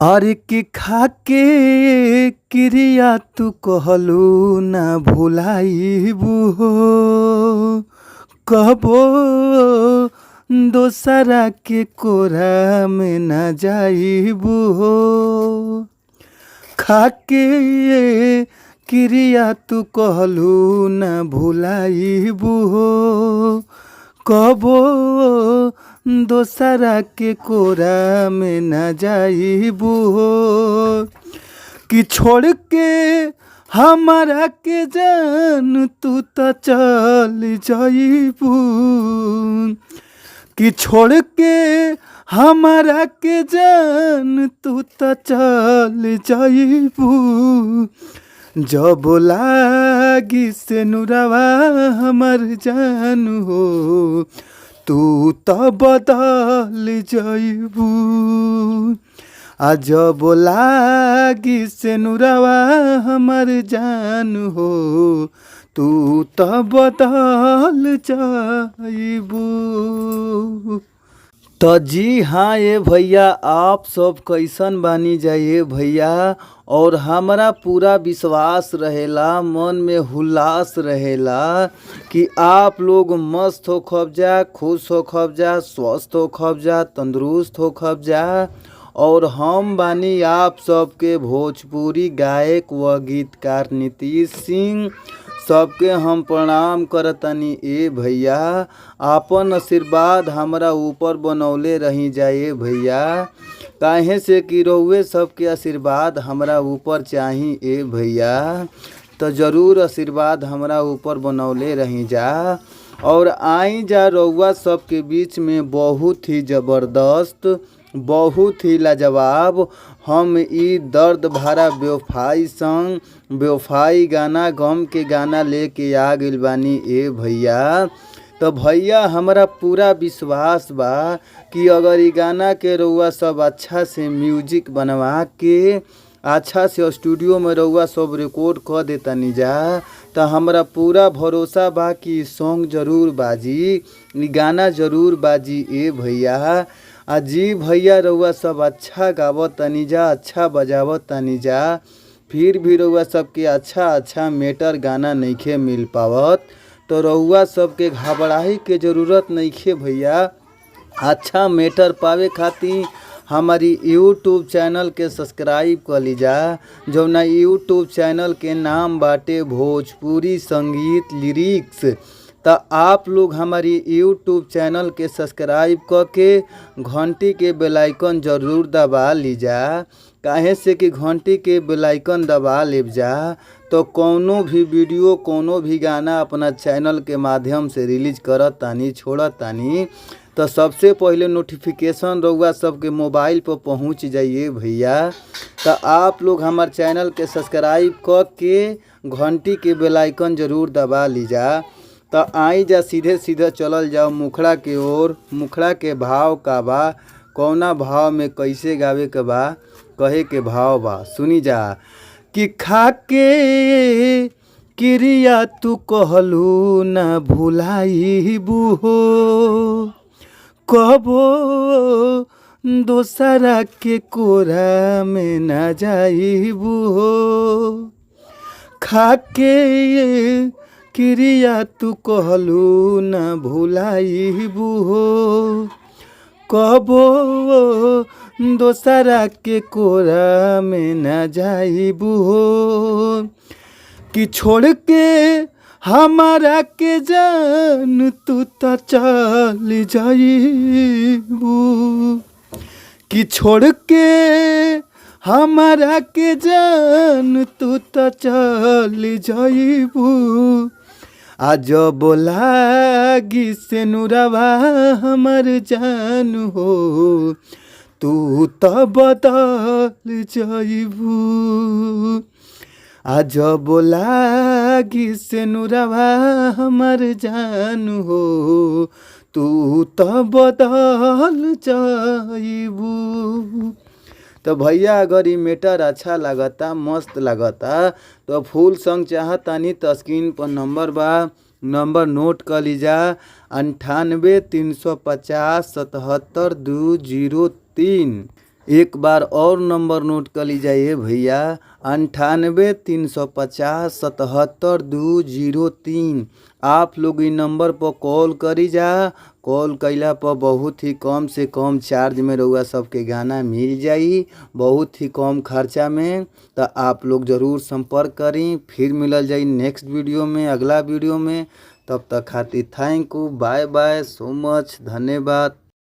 अरे कि खाके क्रिया तू कहलू ना भुलाइबू हो, कहबो दोसरा के कोरा में ना जाइबू हो। खाके क्रिया तू कहलू ना भुलाइबू हो, कबो दोसरा के कोरा में ना जाइबू हो। कि छोड़ के हमारा के जान तू त चल जाइबू, कि छोड़ के हमारा के जान तू त चल जाइबू। जब लागी से नुरवा हमर जान हो, तू त बदल जाइबू। आ जब लागी से नुरवा हमर जान हो, तू त बदल जाइबू। तो जी हाँ ये भैया, आप सब कैसन बानी जाइए भैया। और हमारा पूरा विश्वास रहेला, मन में हुल्लास रहेला कि आप लोग मस्त हो खब जा, खुश हो खब जा, स्वस्थ हो खब जा, तंदुरुस्त हो खब जा। और हम बानी आप सबके भोजपुरी गायक व गीतकार नीतीश सिंह। सबके हम प्रणाम करतनी ए भैया। आपन आशीर्वाद हमरा ऊपर बनौले रही जाए भैया, काहे से कि रउए सबके आशीर्वाद हमरा ऊपर चाही ए भैया। तो ज़रूर आशीर्वाद हमरा ऊपर बनौले रही जा। और आई जा रउआ सबके बीच में बहुत ही ज़बरदस्त, बहुत ही लाजवाब हम ई दर्द भरा बेवफाई संग बेवफाई गाना, गम के गाना लेके आ गइल बानी ए भैया। तो भैया हमरा पूरा विश्वास बा कि अगर ई गाना के रउआ सब अच्छा से म्यूजिक बनवा के अच्छा से स्टूडियो में रउआ सब रिकॉर्ड क देतानी जा, तो हमरा पूरा भरोसा बा कि सॉन्ग जरूर बाजी, ई गाना जरूर बाजी ए भैया। आ जी भैया, रउआ सब अच्छा गावत तानी जा, अच्छा बजावत तानी जा, फिर भी रउआ सबके अच्छा अच्छा मेटर गाना नइखे मिल पावत। तो रउआ सबके घबराही के ज़रूरत नइखे भैया। अच्छा मेटर पावे खातिर हमारी यूट्यूब चैनल के सब्सक्राइब कर लीजा, जौना यूट्यूब चैनल के नाम बाटे भोजपुरी संगीत लिरिक्स। तो आप लोग हमारी यूट्यूब चैनल के सब्सक्राइब क के घंटी के बेल आइकन जरूर दबा लीजा, काहे से कि घंटी के बेल आइकन दबा लेब जा तो कौनो भी वीडियो, कौनो भी गाना अपना चैनल के माध्यम से रिलीज करत तानी, छोड़त तानी, तो सबसे पहले नोटिफिकेशन रउआ सबके मोबाइल पर पहुंच जाइए भैया। तो आप लोग हमार चैनल के सब्सक्राइब क के घंटी के बेल आइकन जरूर दबा लीजा। तो आई जा सीधे सीधे चलल जाओ मुखड़ा के ओर। मुखड़ा के भाव का बा, कौना भाव में कैसे गावे के बा, कहे के भाव बा, सुनी जा। कि खाके क्रिया तू कहलू ना भुलाइबू हो, कबो दोसरा के कोरा में ना जाइबू हो। खाके क्रिया तू कहलू ना भुलाइबू हो, कबो दोसरा के कोरा में ना जाइबू हो। कि छोड़ के हमारा के जान तू त चल जाइबू, कि छोड़ के हमारा के जान तू त चल जाइबू। आ जब लागी से नुरवा हमर जान हो, तू त बदल जाइबू। आ जब लागी से नुरवा हमर जान हो, तू त बदल जाइबू। तो भैया अगर ई मेटर अच्छा लागता, मस्त लागता, तो फुल संग चाहतानी तो स्क्रीन पर नंबर बा, नंबर नोट कर लीजा। 98 350 77 203। एक बार और नंबर नोट कर लीजिए भैया, 98 350 77 203। आप लोग इ नंबर पर कॉल करी जा। कॉल कइला पर बहुत ही कम से कम चार्ज में रउआ सबके गाना मिल जाई, बहुत ही कम खर्चा में। तो आप लोग ज़रूर संपर्क करी। फिर मिलल जाई नेक्स्ट वीडियो में, अगला वीडियो में। तब तक खातिर thank you, bye bye, so much, धन्यवाद।